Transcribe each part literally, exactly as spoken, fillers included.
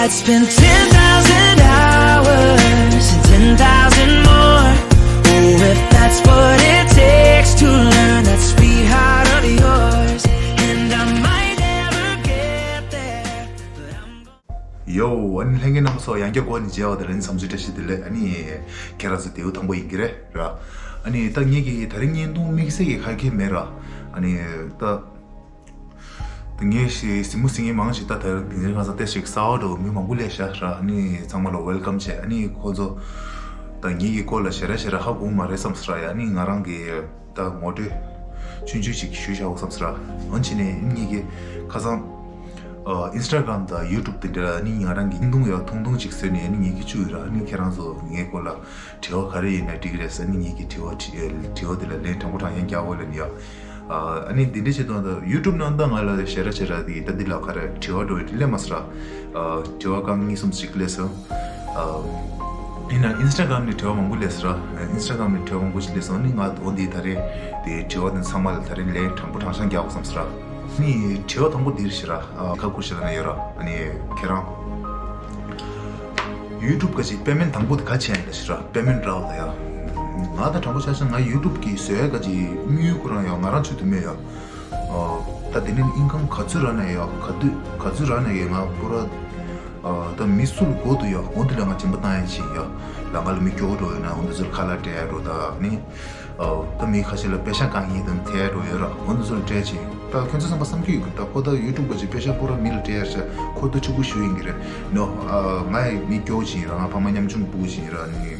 I'd spend ten thousand hours and ten thousand more. Oh, if that's what it takes to learn that sweetheart of yours. And I might never get there, but I'm ཡོ། ཨ་ནི་ལྷན་རྒྱས་རྣམ་པ་ཚོ། ཡང་བསྐྱར་འགོ་ནས་མཇལ་བ་དང་ལྷན་འཛོམས་བཀྲ་ཤིས་བདེ་ལེགས། ཨ་ནི་ཁྱེད་རང་ཚོ་བདེ་པོ་ཐང་པོ་ཡིན་གྱི་རེད་ར། ཨ་ནི་ད་ངེད་ཀྱི་དེ་རིང་བརྙན་ཐུང་དམིགས་བསལ་གྱི་ག་གེ་མེད་ར། ཨ་ནི་ད་ངས་ཞེ་གཟིགས་མོ་གཟིགས་མཁན་མང་ཞིག་ད་དེ་རིང་ཁ་སང་ཏོག་ཙམ་གསར་པ་འདྲ་བོ་མི་མང་པོ་སླེབས་ཤག་ར། ཨ་ནི་ཚང་མ་ལ་ཝེལ་ཀམ་བྱས། ཨ་ནི་ཁོ་ཚོ་ད་ངེད་ཀྱི་སྐོར་ལ་ཞེ་དྲག་ཞེ་དྲག་ཧ་གོ་མ་རེད་བསམ་སོང་ར། ཡ། ཨ་ནི་ང་རང་གི་ད་ངོ་སྤྲོད་ཆུང་ཆུང་ཞིག་ཞུས་བཞག་འོ་བསམ་སོང་ར། འོན་ཆེ་ནས་ཨིན་ངེད་ཀྱི་ཁ་སང་ཨིན་སི་ཊ་གྷ་རམ་དང་ཡུ་ཊུབ་དེ་འདྲ་ཨ་ནི་ང་རང་གི་བརྙན་ཐུང་ཡག་ཐུང་ཐུང་ཅིག་བཟོས་ནས་ཨ་ནི་ངེད་ཀྱི་བཅུག་ཡོད་ར། ཨ་ནི་ཁྱེད་རང་ཚོ་ངའི་སྐོར་ལ་དྲི་བ་ག་རེ་ཡིན་ན་འགྲིག་གི་རེད་ཟེར། ཨ་ནི་ངེད་ཀྱི་དྲི་བ་དྲི་དྲི་བ་དེ་ལ་ལན་དྲང་པོ་དྲང་ཡང་རྒྱག་འོ་ལབ་ནི་ཡ། ཨ་ནི་འདི་འདྲ་བྱེད་དུས་ད་ཡུ་ཊུབ་ནང་ད་ང་ལ་ཞེ་དྲག་ཞེ་དྲག་དེ་ད་འདི་ལ་ག་རེ་དྲི་བ་འགྲོ་ཡི་སླེབས་མ་སོང་ར། དྲི་བ་རྐང་གཉིས་གསུམ་ཅིག་སླེབས་སོང་། ཡིན་ན་ཨིན་སི་ཊ་གྷ་རམ་ནས་དྲི་བ་མང་པོ་སླེབས་སོང་ར། ཨིན་སི་ཊ་གྷ་རམ་ནས་དྲི་བ་མང་པོ་ཞིག་སླེབས་སོང་། ཨ་ནི་ང་འོ་འདི་ད་རེས་དེ་དྲི་བ་དེ་ཚང་མ་ལ་ད་རེས་ལན་དྲང་པོ་དྲང་བཞག་རྒྱག་དགོས་བསམ་སོང་ར། ཨ་ནི་དྲི་བ་དང་པོ་འདིར་ཞེ་དྲག་ཁ་ཁུར་ཞེ་དྲག་ན་ཡོད་ར། ཨ་ནི་ཁྱེད་རང་ཡུ་ཊུབ་ག་ཅིག་པེ་མེན་ཊི་དང་པོ་དེ་ག་བྱས་ཡིན་ལ་ཞེ་དྲག་པེ་མེན་ཊི་རག་ལ་ཡ། ང་ད་དྲང་པོ་ཆ་བཞག་ན་ང་ཡུ་ཊུབ་གི་བཟོ་ཡ་ག་ཅིག་དམིགས་ཡུལ་ཁོ་རང་ཡ་ང་རང་ཚོད་དུ་མེད་ཡ། ད་དེ་ནས་ཨིན་ཀམ་ག་ཚོད་རག་ན་ཡ་ག་དུས་ག་ཚོད་རག་ན་ཡ་ང་པུ་ར་ད་མི་སུ་ལ་གོ་འདུག་ཡ། འོ་འདི་ལ་ང་སྦྱིན་པ་བཏང་ཡ་ཅིག་ཡ། ལ་ང་ལ་མི་སྐྱོ་བོ་འགྲོ་ཡོད་ན་འོ་འདི་ཚོ་ལ་ཁ་ལག་སྤྲད་ཡ་འགྲོ། ད་ནི། ཨོ། ད་མི་ཁ་ཤས་ལ་པེ་ཤ་རྐང་གཉིས་དང་ཐལ་འགྲོ་ཡོད་ར། འོ་འདི་ཚོ་ལ་སྤྲད་ཅིང་། ད་ཁྱོད་ཚོ་བསམ་པ་བསམ་རྒྱུ་ཡོད་གི། ད་ཁོ་ད་ཡུ་ཊུབ་པ་ཅིག་པེ་ཤ་པུ་ར་མི་ལ་སྤྲད་ཡ་ཤ་ཁོ་ད་ཕྱུག་པོ་ཞུ་ཡིན་གི་རེད་ནོ། ཨ། ང་ཡི་མི་སྐྱོ་ཅིང་ར། ང་ཕ་མ་ཉམ་ཆུང་པོ་ཅིང་ར་ནི།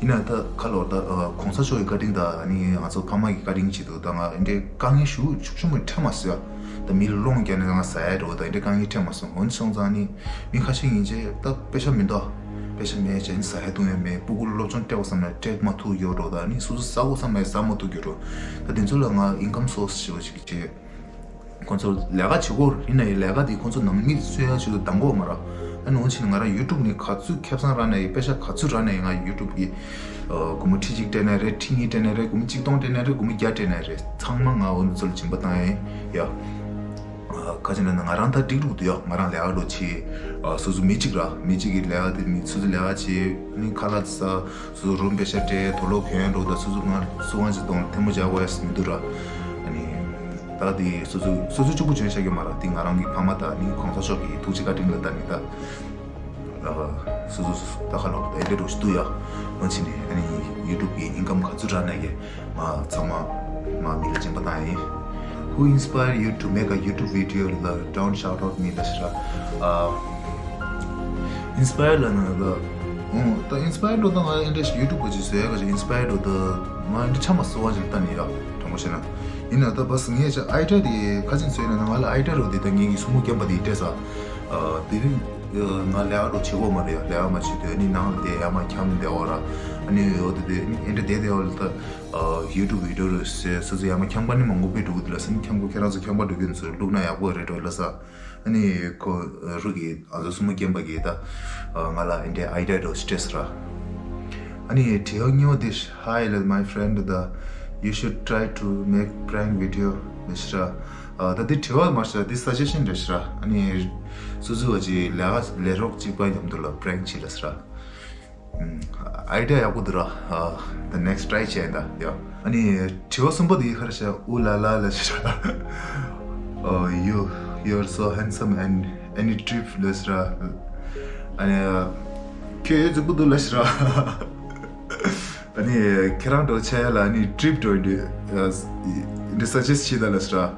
ཡིན་ན་ད་ཁ་ལོ་ད་གོང་ས་མཆོག་གི་བཀའ་དྲིན་ད་ནི་ང་ཚོ་ཕ་མ་གི་བཀའ་དྲིན་ཅིག་འདུག་ད་ང་འདྲའི་དཀའ་ངལ་ཞུ་ཆུག་ཆུ་མོ་འཕྲད་མ་སོང་ཡ། ད་མི་ལ་སློང་རྒྱག་ནས་ང་ཟ་ཡ་འགྲོ། ད་འདྲའི་དཀའ་ངལ་འཕྲད་མ་སོང་། འོན་སོང་ཙང་ནི་མི་ཁ་ཤས་ཡིན་ཅེ་ད་པེ་ཤ་མི་འདུག་པེ་ཤ་མེད་ཅེ་ནི་ཟ་ཡ་བཏུང་ཡ་མེད། སྤུ་གུར་སློབ་སྦྱོང་སྤྲད་དགོས་བསམ་ན་སྤྲད་མ་ཐུབ་ཡོད་འགྲོ། ད་ནི་སོ་སོ་ཟ་དགོས་བསམ་ན་ཟ་མ་ཐུབ་ཡོད་འགྲོ། ད་དེ་ཚོ་ལ་ང་ཨིན་ཀམ་སོར་སི་ཞེ་པོ་ཞིག་བྱེད། ཁོང་ཚོ་ལས་ཀ་བྱེད་དགོས་ཡིན་ན་ཡང་ལས་ཀ་དེ་ཁོང་ཚོ་ནང་མི་གསོ་ཡ་ཆེད་དུ་གདམ་དགོས་མ་ར། ཨ་ནི་འོན་ཆེ་ནི་ང་རང་ཡུ་ཊུབ་ནས་ག་ཚོད་ཁེ་བཟང་རག་ན་ཡང་པེ་ཤ་ག་ཚོད་རག་ན་ཡང་ང་ཡུ་ཊུབ་གི་སྒོར་མོ་ཁྲི་གཅིག་སྤྲད་ན་རེད། ཁྲི་གཉིས་སྤྲད་ན་རེད། སྒོར་མོ་གཅིག་སྟོང་སྤྲད་ན་རེད། སྒོར་མོ་བརྒྱ་སྤྲད་ན་རེད། ཚང་མ་ང་འོ་འདི་ཚོ་ལ་སྦྱིན་པ་བཏང་ཡིན་ཡ། ཨ། ག་ཅི་ན་ན་ང་རང་ད་འགྲིག་འགྲིག་འདུག་ཡ། ང་རང་ལས་ཀ་འགྲོ་ཆེ། ཨ། སོ་སོ་མི་གཅིག་ར། མི་གཅིག་གི་ལས་ཀ་དེ་མི་སོ་སོ་ལས་ཀ་བྱེད། ཨ་ནི་ཁ་ལག་ཟ། སོ་སོ་རུམ་པེ་ཤ་སྤྲད། དུག་ལོག་གྱོན་འགྲོ། ད་སོ་སོ་ང་སུ་གང་ཅིག་དང་ཐལ་མོ་སྦྱར་དགོས་ཡ་མི་འདུག་ར། ཨ་ནི་ད་དེ་སོ་སོ་སོ་སོ་གཅིག་པུ་བྱོན་ཤག་གི་མ་ར། དེ་ང་རང་གི་ཕ་མ་དང་ཨ་ནི་གོང་ས་མཆོག་གི་ཐུགས་རྗེ་བཀའ་དྲིན་ལ་ད་ནི་ད། ཨ། སོ་སོ་སོ་སོ་ད་ཁ་ལོག་ད་ཨེ་འདྲ་འགྲོ་ཞིག་འདུག་ཡ། འོན་ཆེ་ནི་ཨ་ནི་ཡུ་ཊུབ་གི་ཨིན་ཀམ་ག་ཚོད་རག་ན་ཡང་ང་ཚང་མ་ང་མི་ལ་སྦྱིན་པ་བཏང་ཡིན། Who inspired you to make a YouTube video? ལ་Don't shout out me ལ་ཞེ་དྲག་ཨ། ཨིན་སི་པ་ཡར་ལ་ན་ད། ཨོ། ད་ཨིན་སི་པ་ཡར་འགྲོ་ད་ང་ཨེ་འདྲ་ཞིག་ཡུ་ཊུབ་ག་ཅིག་བཟོ་ཡ་ག་ཅིག་ཨིན་སི་པ་ཡར་འགྲོ་ད། ང་ཨེ་འདྲ་ཆ་མ་སོ་བ་ཅིག་ལ་ལྟ་ནི་ཡ། དྲང་པོ་བཤད་ན། ཡིན་ན་ད་བ་སི་ངས་ཅ་ཨའི་ཌི་ཡ་དེ་ག་ཅིག་བཟོས་ན་ང་ལ་ཨའི་ཌི་ཡ་རོ་དེ་ད་ངེད་ཀྱི་སྲུ་མོ་རྒན་པ་དེ་སྤྲད་ས། ཨ། དེ་རིང་ང་ལས་ཀ་འགྲོ་བྱེད་གོ་མ་རེད་ཡ། ལས་ཀ་མ་བྱེད་དུས་ཨ་ནི་ནང་ལ་དེ་ཡ་མ་འཁྱམ་བསྡད་འོ་ར། ཨ་ནི་འོ་དེ་དེ་ཨེ་འདྲ་བསྡད་བསྡད་འོ་ལ་ད། ཨ། ཡུ་ཊུབ་བི་ཌི་ཡོ་རུ་སོ་སོ་ཡ་མ་འཁྱམ་པ་ནི་མང་པོ་དཔེ་འགྲོ་གི་འདུག་ལ་སེམས་འཁྱམ་གོ་ཁྱེད་རང་ཚོ་འཁྱམ་པ་འགྲོ་གི་འདུག་བླུག་ན་ཡག་པོ་རེད་འགྲོ་ལ་ས། ཨ་ནི་ཁོ་རུ་གི་ཨ་ཟོ་སྲུ་མོ་རྒན་པ་གི་ད་ང་ལ་ཨེ་འདྲའི་ཨའི་ཌི་ཡ་འདྲ་སྤྲད་ས་ར། ཨ་ནི་དྲི་བ་གཉིས་པ་དེ། Hi, my friend, the you should try to make prank video. ལ་ཞེ་དྲག་ཨ། ད་འདི་དྲི་བ་མ་ཤ་འདི་སཱ་ཇེ་ཤན་རེད་ཤ་ར། ཨ་ནི་སོ་སོ་བ་ཅིག་ལས་ཀ་ལས་རོགས་གཅིག་པ་མཉམ་དུ་ལ་པྲེང་བྱེད་ལ་ཤ་ར། ཨའི་ཌི་ཡ་ཡག་པོ་འདུག་ར། ཨ། The next try བྱས་ད་ཡ། ཨ་ནི་དྲི་བ་གསུམ་པ་འདི་ཧར་ཤ་ཨུ་ལ་ལ་ལ་ཤ་ར། ཨོ། You, you're so handsome and any trip ལ་ཤ་ར། ཨ་ནི་ཁྱོད་ཡོད་རྫིག་པོ་འདུག་ལ་ཤ་ར། ཨ་ནི་ཁྱེད་རང་འགྲོ་ཆ་ཡ་ལ་ཨ་ནི་ཊི་རིབ་འགྲོ་ཡི་འདི་སཱ་ཇེ་སི་བྱེད་ད་ལ་ཤ་ར།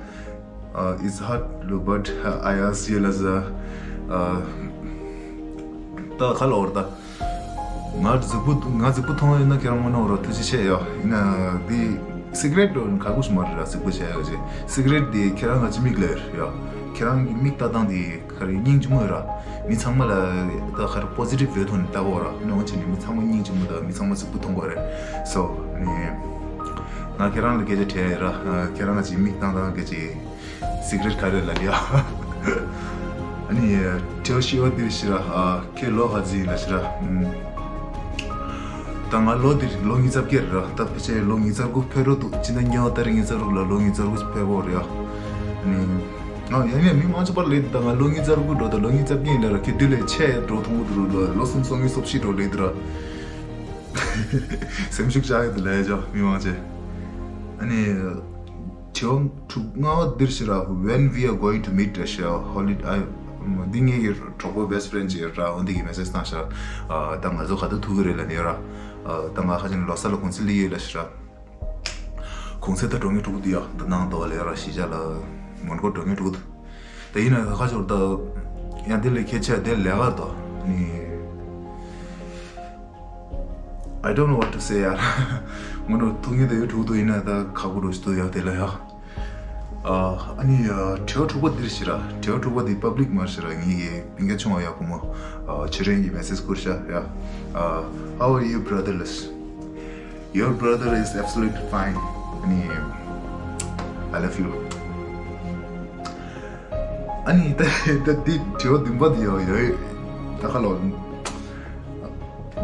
It's hard, but I ask you ལ་ཤ་ར། ད་ཁ་ལ་འོར་ད། ང་རྫིག་པོ་ང་རྫིག་པོ་མཐོང་ཡོད་ན་ཁྱེད་རང་ངོ་ནོར་བ་ཐུགས་རྗེ་ཆེ་ཡ། ཡིན་ན་འདི་སི་ག་རེཊ་འགྲོ་ཁ་ཁུ་ཞིག་མ་རེད་ར། རྫིག་པོ་བྱས་ཡ་ཅེ་སི་ག་རེཊ་འདི་ཁྱེད་རང་ང་ཅི་མིག་ལ་ཡོད་ཡ། ཁྱེད་རང་གི་མིག་ལྟ་སྟངས་འདི། ག་རེ་སྙིང་རྗེ་མོ་ཡོད་ར། མི་ཚང་མ་ལ་ད་ག་རེ་པོ་ཟི་ཊིབ་ཡོད་ཐོག་ནས་ལྟ་གོ་ར། ནོ་ཅི་ནི་མི་ཚང་མ་སྙིང་རྗེ་མོ་དང་མི་ཚང་མ་རྫིག་པོ་མཐོང་གོ་རེད། སོ་ནི་ང་ཁྱེད་རང་ལ་སྐད་ཆ་དྲིས་ཡོད་ར། ཁྱེད་རང་ང་ཅིག་མིག་བཏང་བཏང་སྐད་ཅིག་སི་ག་རེཊ་ག་རེ་ལབ་ཡ། ཨ་ནི་དྲི་བ་བཞི་པ་འདིར་ཤི་ར། ཁྱེད་ལོ་ག་ཚོད་ཡིན་ལ་ཤི་ར། ད་ང་ལོ་འདིར་ལོ་ཉི་ཤུ་རྩ་བརྒྱད་རེད་ར། ད་ཕལ་ཆེར་ལོ་ཉི་ཤུ་རྩ་དགུ་ཕེབས་རོགས་འདུག་ཕྱི་ཟླ་གཉིས་པ་ཏ་རིག་ཉི་ཤུ་རྩ་དྲུག་ལ་ལོ་ཉི་ཤུ་རྩ་དགུ་ཕེབས་གོ་རེད་ཡ། ཨ་ནི། ང་ཡང་ཡང་མི་མང་ཆེ་བར་ལས་ད་ང་ལོ་ཉི་ཤུ་རྩ་དགུ་འགྲོ་ད་ལོ་ཉི་ཤུ་རྩ་བརྒྱད་ཡིན་ད་ར་ཁྱེད་དེ་ལས་ཆེ་འགྲོ་མཐོང་གི་འདུག་ལོ་ལོ་སུམ་ཅུ་སོ་གཉིས་སོ་བཞི་འགྲོ་ལས་ད་ར། སེམས་ཤུགས་ཆག་ཡོད་ལས་ཅོ་མི་མང་ཆེ། ཨ་ནི། ཆེ་བ་དྲུག་ལྔ་བ་འདིར་ཤི་ར། When we are going to meet ལས་ཤི་ར། Holiday འདི་ངའི་གྲོགས་པོ་best friend ཅིག་ར་འོ་འདི་གི་message བཏང་ཤི་ར། ད་ང་ཚོ་ག་དུས་ཐུག་གི་རེད་ལ་ནི་ར། ད་ང་ཁ་ཅིག་ལོ་གསར་ལ་གུང་སེང་ལི་ཡོད་ལ་ཤི་ར། གུང་སེང་ད་འགྲོ་ངེས་འགྲོ་གི་འདུག་ཡ། ད་ནང་དོ་ལས་ར་གཞིས་ཆགས་ལ་མོན་གྷོ་འགྲོ་ངེས་འགྲོ་གི་འདུག་ད་ཡིན་ན་ད་ཁ་ཅིག་ད་ཡང་དེ་ལས་ཁྱད་ཆེ་དེ་ལས་ཀ་དོ་ནི། I don't know what to say ཡ། ངོ་འགྲོ་ཐུག་ངེས་ད་ཡོད་འགྲོ་གི་འདུག་ཡིན་ན་ད་ཁག་པོ་འགྲོ་ཞིག་འདུག་ཡ་དེ་ལ་ཡ། ཨ་ནི་དྲི་བ་དྲུག་པ་འདིར་ཤི་ར། དྲི་བ་དྲུག་པ་འདི་public མ་ཤི་ར། ངའི་གི་སྤུན་ཀྱག་ཆུང་བ་ཡ་བུ་མོ་ཆོས་སྒྲོན་གྱི་message བསྐུར་ཤག་ཡ། How are you, brother? Your brother is absolutely fine. ཨ་ནི། I love you. ཨ་ནི་ད་ད་འདི་དྲི་བ་བདུན་པ་འདི་ཡོད་ཡོད་ད་ཁ་ལོ།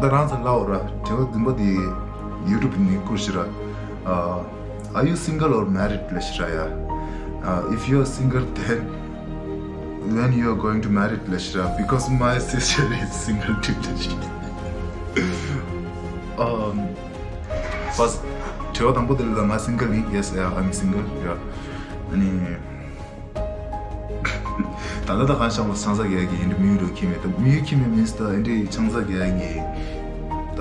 ད་རང་ཚོ་ལབ་ར། དྲི་བ་བདུན་པ་འདི་YouTube ནས་བསྐུར་ཤི་ར། Are you single or married ལ་ཤི་ར་ཡ། If you are single, then when you are going to married ལ་ཤི་ར། Because my sister is single too ལ་ཤི་ར། ཨམ། First དྲི་བ་དང་པོ་དེ་ལ་ང་single ཡིན། Yes, yeah, I'm single. Yeah. ཨ་ནི། ད་ལྟ་ད་གང་ཤང་བ་ཆང་ས་རྒྱག་གི་ཡིན་འདྲི་མིའུ་རོ་ཁྱི་མེད་ད་མིའུ་ཁྱི་མེད་མིན་ད་ཨེ་འདྲི་ཆང་ས་རྒྱག་གི་ད་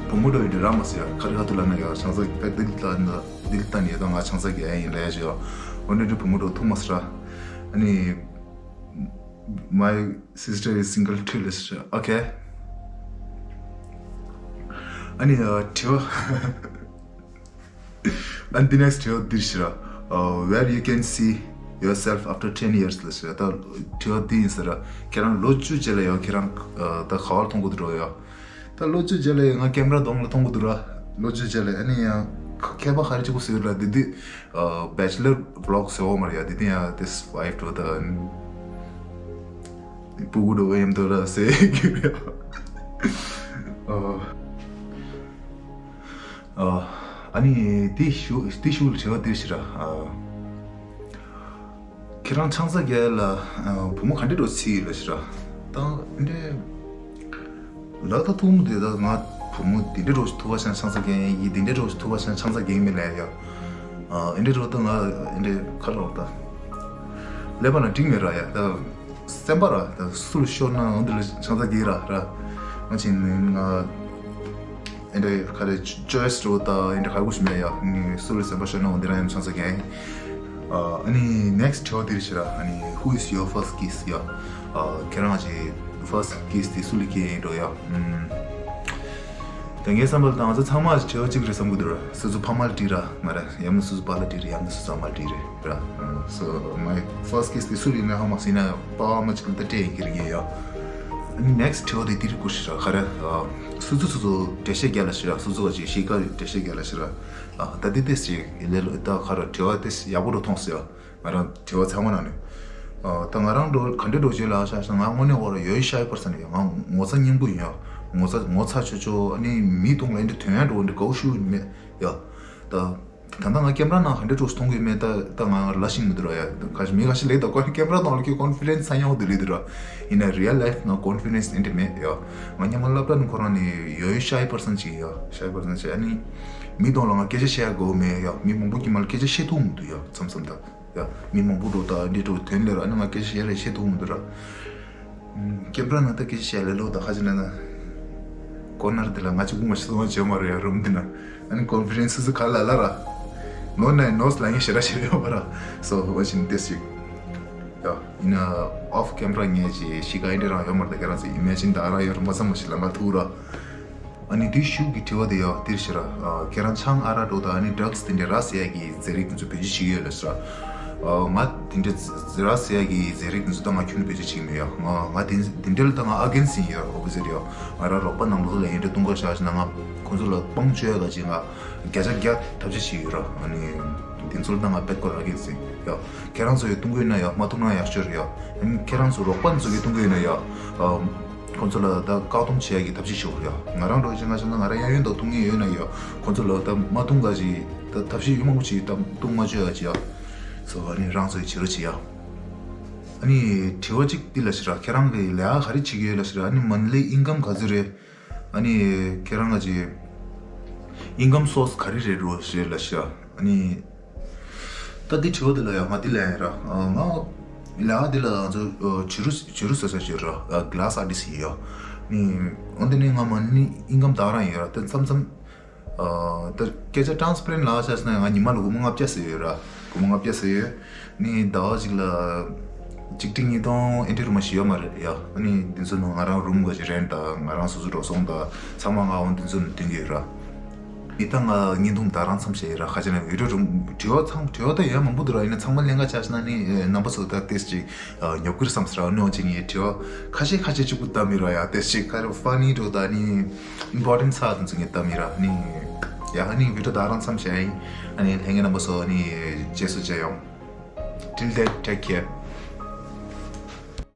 བུ་མོ་འགྲོ་ཡི་འདྲི་ར་མ་ཟེར་ཡ་ཁ་རི་ཁ་ཐུ་ལ་ན་ཡ་ཆང་ས་ད་དིལ་ད་ན་དིལ་ད་ནི་ད་ང་ཆང་ས་རྒྱག་ཡིན་ལ་ཡ་ཞེ་ཡ་འོ་འདྲི་འདྲི་བུ་མོ་འགྲོ་ཐུག་མ་ཟེར་ར། ཨ་ནི། My sister is single too ལ་ཟེར། Okay. ཨ་ནི་དྲི་བ། And the next དྲི་བ་འདིར་ཤི་ར། Where you can see yourself after ten years ལ་ཟེར་ད་དྲི་བ་འདི་ཡིན་ཟེར་ར། ཁྱེད་རང་ལོ་བཅུ་རྗེས་ལ་ཡང་ཁྱེད་རང་ད་ག་བར་མཐོང་གི་འདུག་རོ་ཡ། ད་ལོ་བཅུ་རྗེས་ལ་ཡང་ང་ཀེམ་ར་གདོང་ལ་མཐོང་གི་འདུག་ར། ལོ་བཅུ་རྗེས་ལ་ཨ་ནི་ཡང་ཁ་མཁས་པ་ག་རེ་གཅིག་པོ་ཟེར་ལ་འདི་འདི་bachelor vlog ཟེར་བ་མ་རེད་ཡ། འདི་འདི་ཡང་this wife to the ཕྲུ་གུ་འགྲོ་བའི་ཡམ་དུ་ལ་ཟེར་གི་རེད། ཨ་ནི་དེ་ཞུ་དེ་ཞུ་ལ་དྲི་བ་དེ་ཞིག་ར། ཁྱེད་རང་ཆང་ས་རྒྱག་ལ་བུ་མོ་ག་འདྲས་འགྲོ་སི་ལ་ཞིག་ར། ད་འདྲས་ལ་ད་ཐུག་མོ་དེ་ད་ང་བུ་མོ་དེ་འདྲས་འགྲོ་ཐུག་པ་ཆང་ཆང་ས་རྒྱག་ཡིན་དེ་འདྲས་འགྲོ་ཐུག་པ་ཆང་ཆང་ས་རྒྱག་མི་ལ་ཡ། ཨ་འདྲས་འགྲོ་ད་ང་འདྲས་ཁ་རོག་ད་ཀླད་པ་ན་འགྲིག་མེད་ར་ཡ་ད། སེམས་པ་ར་ད་སུ་ལ་ཤོར་ན་འོ་འདི་ལ་ཆང་ས་རྒྱག་ར་ར། ང་ཆེན་ནི་ང་ཨེ་འདྲ་ག་རེ་choice འགྲོ་ད་ཨེ་འདྲ་ག་རེ་གུ་ཞིག་མེད་ཡ། ནི་སུ་ལ་སེམས་པ་ཤོར་ན་འོ་འདི་ར་ཡང་ཆང་ས་རྒྱག་ཨ་ནི་next དྲི་བ་འདི་ཞིག་ར། ཨ་ནི་who is your first kiss ཡ། ཁྱེད་རང་གི་first kiss དེ་སུ་ལ་སྐྱེས་ཡིན་འགྲོ་ཡ། ད་ངའི་བསམ་པར་ད་ང་ཚོ་ཚང་མ་དྲི་བ་གཅིག་རེད་བསམ་གི་འདུག་ར། སོ་སོ་ཕ་མ་ལ་དྲིས་ར་མ་ར། ཡང་ན་སོ་སོ་པཱ་ལགས་དྲིས་རེད། ཡང་ན་སོ་སོ་ཨ་མ་ལགས་དྲིས་རེད་ར། So my first kiss དེ་སུ་ལ་ཡིན་ན་ཧ་མ་སི་ན་པཱ་ཨ་མ་གཅིག་ལ་ད་སྤྲད་ཡིན་གྱི་རེད་ཡ། Next དྲི་བ་དེ་དེ་རིགས་སྐུ་ཞིག་ར་ག་ར། སོ་སོ་སོ་སོ་འགྲེལ་བཤད་རྒྱག་ལ་ཞིག་ར། སོ་སོ་བ་ཅིག་ཤེས་ཀ་འགྲེལ་བཤད་རྒྱག་ལ་ཞིག་ར། ད་དེ་དེ་ཞིག་ལས་ལོ་ད་ག་ར་དྲི་བ་དེ་ཡག་པོ་རུ་མཐོང་སོང་ཡ། ང་རང་དྲི་བ་ཚང་མ་ནང་ནས། ཨ་ད་ང་རང་འགྲོ་ག་འདྲ་འགྲོ་བྱེད་ལ་ཤ་ཤ་ང་དངོས་གནས་བར་ཡོད་ཤ་ཡི་པར་སན་ཡ། ང་ངོ་ཚ་སྙིང་པོ་ཡིན་ཡ། ངོ་ཚ་ངོ་ཚ་ཆོ་ཆོ་ཨ་ནི་མི་གདོང་ལ་འདི་དོན་ཡ་འགྲོ་འདི་གའུ་ཤུ་མེད་ཡ། ད་ད་ད་ང་ཀེམ་ར་ནང་ག་འདྲ་འགྲོ་མཐོང་གི་མེད། ད་ད་ང་ལ་ཤིང་མི་འདུག་ར་ཡ། ཁ་ཤི་མི་ཁ་ཤི་ལེགས་ད་ཀོ་ཀེམ་ར་ནང་ལ་ཁྱོད་confidence ཚ་ཡང་འདི་ལེགས་འདུག་ར། ཡིན་ན་real life ནང་confidence འདི་འདྲ་མེད་ཡ། ང་སྙམ་ལ་སློབ་གྲྭ་ནས་ཁོ་རང་ནས་ཡོད་ཤ་ཡི་པར་སན་ཅིག་ཡ། ཤ་ཡི་པར་སན་ཅིག་ཨ་ནི་མི་གདོང་ལ་ང་སྐད་ཆ་བཤད་ཡ་དགོས་མེད་ཡ། མི་མང་པོ་གི་མ་ལ་སྐད་ཆ་བཤད་ཐུབ་མི་འདུག་ཡ། མཚམས་མཚམས་ད། ཡ། མི་མང་པོ་འགྲོ་ད་འདི་འགྲོ་དོན་ལེ་ར་ཨ་ནི་ང་སྐད་ཆ་ཡ་ལས་བཤད་ཐུབ་མི་འདུག་ར། ཀེམ་ར་ནང་ད་སྐད་ཆ་བཤད་ལེ་ལོ་ད་ཁ་ཅིག་ན་ན། ཀོ་ནར་འདི་ལ་ང་ཅིག་ཀུ་མ་ཤི་སོང་བ་བྱེད་མ་རེད་ཡ་རུམ་འདི་ན། ཨ་ནི་confidence སུ་སུ་ག་ལ་ལ་ར། ནོ་ནའི་ནོ་སི་ལ་ངས་ཞེ་ར་ཞེ་ར་ཡོད་པ་ར། So watching this ཞིག་ཡ། ཡིན་ན་off camera ངས་ཅིག་ཤི་ཀ་ཨིན་འདྲ་རང་ཡོད་མ་རེད་ད། ཁྱེད་རང་ཚོ་imagine ད་ར་ཡོད་ར་མ་བསམ་མ་ཤི་ལ་ང་ཐུག་ར། ཨ་ནི་དེ་ཤུགས་ཀྱི་དྲི་བ་དེ་ཡང་འདིར་ཤི་ར། ཁྱེད་རང་ཆང་ཨ་རག་འགྲོ་དང་ཨ་ནི་ཌག་སི་དེ་འདྲའི་ར་ཟེར་ཡ་གི་ཟས་རིགས་དེ་ཚོ་བེད་སྤྱོད་བྱེད་ཀྱི་ཡོད་ལ་ཤི་ར། ང་དེ་འདྲའི་ར་ཟེར་ཡ་གི་ཟས་རིགས་དེ་ཚོ་ད་ང་ཁྱོན་ནས་བེད་སྤྱོད་བྱེད་ཀྱི་མེད་ཡ། ང་ང་དེ་དེ་འདྲའི་ལ་ད་ང་against ཡིན་ཡ། opposite ཡ། ང་རང་རོགས་པ་ནང་ལོགས་ལ་ཡིན་འདྲ་བཏུང་ག་བཞག་ཞིག་ན་ང་ཁོང་ཚོ་ལ་དཔང་བཅོལ་ཡ་ག་ཅིག་ང་བརྒྱ་ཆ་བརྒྱ་ཐབས་ཤེས་བྱེད་ཀྱི་ཡོད་ར། ཨ་ནི་དེ་ཚོ་ལ་ད་ང་བེད་ཀོ་ར་against ཡིན་ཡ། ཁྱེད་རང་ཚོ་ཡི་བཏུང་གི་ཡོད་ན་ཡ་མ་བཏུང་ན་ཡག་ཤོས་རེད་ཡ། ཨ་ནི་ཁྱེད་རང་ཚོ་རོགས་པ་ཚོ་གི་བཏུང་གི་ཡོད་ན་ཡ། ཁོང་ཚོ་ལ་ད་བཀག་སྡོམ་བྱེད་ཡ་གི་ཐབས་ཤེས་ཞུ་དགོས་ཡ། ང་རང་འགྲོ་ཆེ་ང་ཆེ་ན་ང་རང་གཡས་གཡོན་དུ་བཏུང་ངེས་ཡོད་ན་ཡ། ཁོང་ཚོ་ལ་ད་མ་བཏུང་ག་ཅིག་ད་ཐབས་ཤེས་ཡོད་མང་པོ་ཅིག་ད་བཏུང་མ་བཅོས་ཡ་ཅིག་ཡ། སོ་ཨ་ནི་རང་ཚོའི་བྱེད་རོགས་བྱེད་ཡ། ཨ་ནི་དྲི་བ་གཅིག་འདི་ལ་ཞིག་ར། ཁྱེད་རང་གི་ལས་ཀ་ག་རེ་བྱེད་ཀྱི་ཡོད་ལ་ཞིག་ར། ཨ་ནི་མན་ལི་ཨིན་ཀམ་ག་ཚོད་རེད། ཨ་ནི་ཁྱེད་རང་ལ་ཅིག་ཨིན་ཀམ་སོར་སི་ག་རེ་རེད་རོ་ཞེས་ལ་ཞིག་ར། ཨ་ནི་ད་འདི་དྲི་བ་འདི་ལ་ཡ་ང་འདི་ལ་ཡ་ར། ང་ལས་ཀ་འདི་ལ་ང་ཚོ་བྱུ་རུ་བྱུ་རུ་ཟ་ས་ཞིག་ར། གི་ལ་སི་ཨར་ཊི་སི་ཡིན་ཡ། ནི་འོན་ཏེ་ནི་ང་མན་ལི་ཨིན་ཀམ་དག་རང་ཡོད་ར། ད་མཚམས་མཚམས། ཨ། ད་སྐད་ཆ་ཊ་རན་སི་པེ་རེན་ཊི་ལ་བྱས་ན་ང་ཉི་མ་ལ་སྒོར་མོ་ལྔ་བརྒྱ་ཟེར་ཡོད་ར། སྒོར་མོ་ལྔ་བརྒྱ་ཟེར་ཡོད། ནི་ཟླ་བ་གཅིག་ལ་ཆིག་ཁྲི་ཉིས་སྟོང་ཨེ་འདྲ་རུ་མ་ཞིག་ཡོད་མ་རེད་ཡ། ནི་འདི་ཚོ་ནང་ང་རང་རུམ་ག་ཅིག་རེན་ཊི་དང་ང་རང་སོ་སོ་འགྲོ་སོང་དང་ཚང་མ་ང་འོ་འདི་ཚོ་ནང་འདོན་གྱི་ཡོད་ར། ནི་ད་ང་བརྙན་ཐུང་དག་རང་མཚམས་བཞག་ཡོད་ར། ཁ་ཆེ་ན་བི་ཌི་ཡོ་རུམ་དྲི་བ་ཚང་དྲི་བ་ད་ཡོད་མང་པོ་འདུག་ར། ཡིན་ན་ཚང་མ་ལེན་ག་བྱས་ན་ནི་རྣམ་པ་ཚོ་ད་ཏེས་ཅིག་ཉོབ་ཀྱི་རེད་བསམ་ཟེར་ར། ནི་འོ་ཅིག་ངས་དྲི་བ་ཁ་ཤས་ཁ་ཤས་གཅིག་པུ་བཏབ་མི་ར་ཡ། ཏེས་ཅིག་ག་རེ་ཕ་ནི་འགྲོ་ད་ནི། ཨིམ་པོར་ཊེན་ཊི་ཚ་དང་ཚུ་ངས་བཏབ་ཡིན་ར། ནི་ཡ་ཧ་ནི་བི་ཌི་ཡོ་དག་རང་མཚམས་བཞག་ཡིན། ཨ་ནི་ལྷན་རྒྱས་རྣམ་པ་ཚོ་ནི་རྗེས་སུ་མཇལ་ཡོང་། Till then, take care.